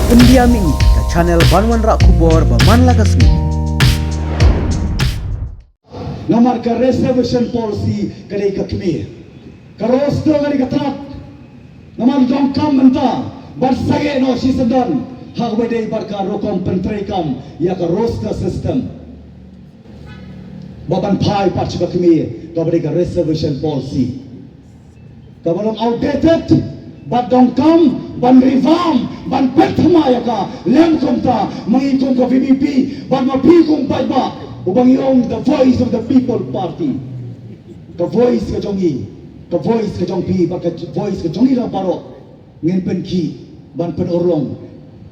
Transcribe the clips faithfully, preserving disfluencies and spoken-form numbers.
Pyndiam ïa ngi ka channel ban wanrah khubor ba man la ka sngi. Namar ka reservation policy ka dei ka kmie. Ka roster ka dei ka tnat. Namar donkam mynta ban sangeh noh shisyndon ha kaba dei bad ka rukom pyntreikam ïa ka roster system. Ba ban phai pat sha ka kmie kaba dei ka reservation policy. Kaba long outdated, bad donkam ban revamp, ban pynthymmai ïa ka, lem kumta, ma ngi kum ka V P P, bad ma phi kum paidbah, uba ngi ong the Voice of the People Party. Ka voice ka jong ngi, ka voice ka jong phi, bad ka voice ka jong ngi la baroh, ngin pynkhih, ban pynurlong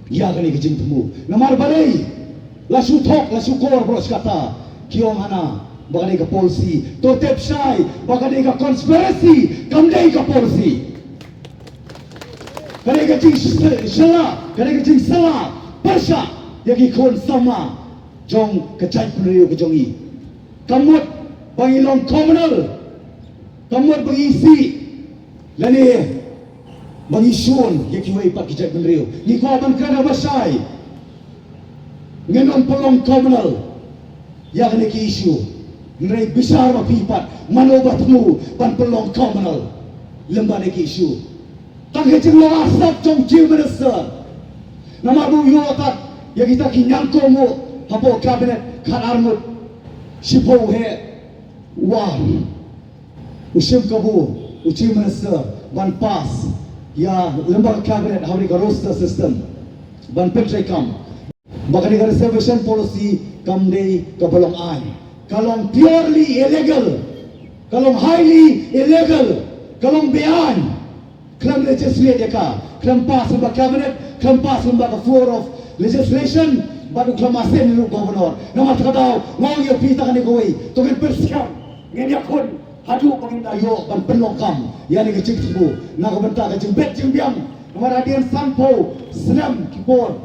ïa kane ka jingthmu. Namar balei, la shu thok, la shu kor baroh shi katta, ki ong hana, ba ka dei ka policy. To tip shai ba ka dei ka conspiracy, kam dei ka policy. Ka dei ka jingshala, ka dei ka jingshala pyrshah ïa ki khun samla jong ka jaitbynriew ka jong ngi. Kam mut ba ngi long communal, kam mut ba ngi isih, lane ba ngi shun ïa kiwei pat ki jaitbynriew. Ngi kwah ban kren ha ba shai. Ngin ym pynlong communal ïa kane ki issue. Hynrei bishar ma phi pat, mano ba thmu ban pynlong communal lem bad kane ki issue. Tang ka jinglong arsap jong Chief Minister. Namar ba u ïoh tat ïa kita ki ñiangkong u hapoh cabinet khatar ngut. Shiphew heh u ar. U shim kabu u Chief Minister ban pass ïa lem bad ka cabinet ha kane ka roster system ban pyntreikam ba kane ka reservation policy kam dei kaba long aiñ. Ka long purely illegal. Ka long highly illegal. Ka long beaiñ. Khlem legislate ïa ka, khlem pass lem bad cabinet, khlem pass lem bad ka floor of legislation, bad u khlem ascend ïa u governor. Namar kata ka daw nga ong ïa phi tang kane kawei, to ngin pyrshang, ngin ïakhun haduh ba ngin da ïoh ban pynlong kam ïa kane ka jingthmu na ka bynta ka jingbit jingbiang. Namar hadien sanphew snem ki por,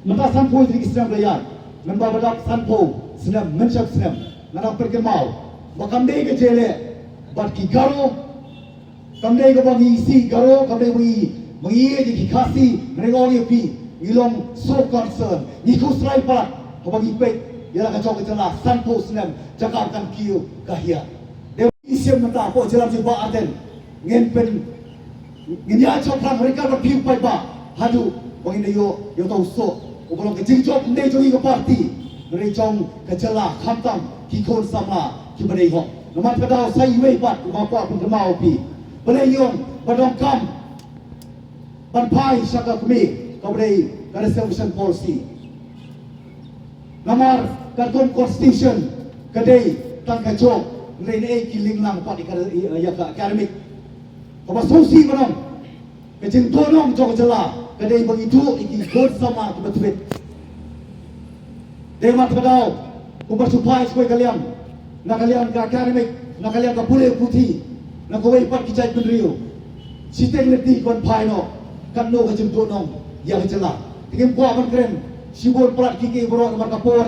mynta sanphew tylli ki snem la ïaid, mynba ba dap sanphew snem, mynshep snem, nga dang pynkynmaw ba kam dei ka jingïaleh bad ki Garo. Kam dei kaba ngi isih Garo, kam dei ba ngi, ba ngi ïeit ïa ki Khasi, hynrei nga ong ïa phi, ngi long so concern, ngi khuslai palat haba ngi peit ïa la ka jong ka jylla sanphew snem jaka ba kan kiew ka hiar. Dei ba ngi shim mynta hapoh jylla jong Bah Ardent, ngin pyn, ngin ïa jop lang ryngkat bad phi u paidbah haduh ba ngin da ïoh ïa uta u soh uba long ka jingjop ym dei jong ngi ka party, hynrei jong ka jylla khamtam ki khun samla kiba dei hok. Namar kata ka daw sa iwei pat uba kwah pynkynmaw ïa phi. Balei ngi ong ba donkam ban phai sha ka kmie kaba dei ka reservation policy? Namar katkum constitution ka dei tang ka jop, hynrei naei ki linglang pat ïa ka, ïa ka academic. Kaba sngewsih ban ong, ka jingduhnong jong ka jylla ka dei ba ngi duh ïa ki khun samla kiba tbit. Dei namar kata ka daw kumba shu phai sha kawei ka liang, na ka liang ka academic, na ka liang ka pule puthi, na kawei pat ki jaitbynriew, shiteng lynti ki ban phai noh, katno ka jingduhnong ïa ka jylla. Te ngim kwah ban kren shibun palat kiei kiei baroh namar ka por.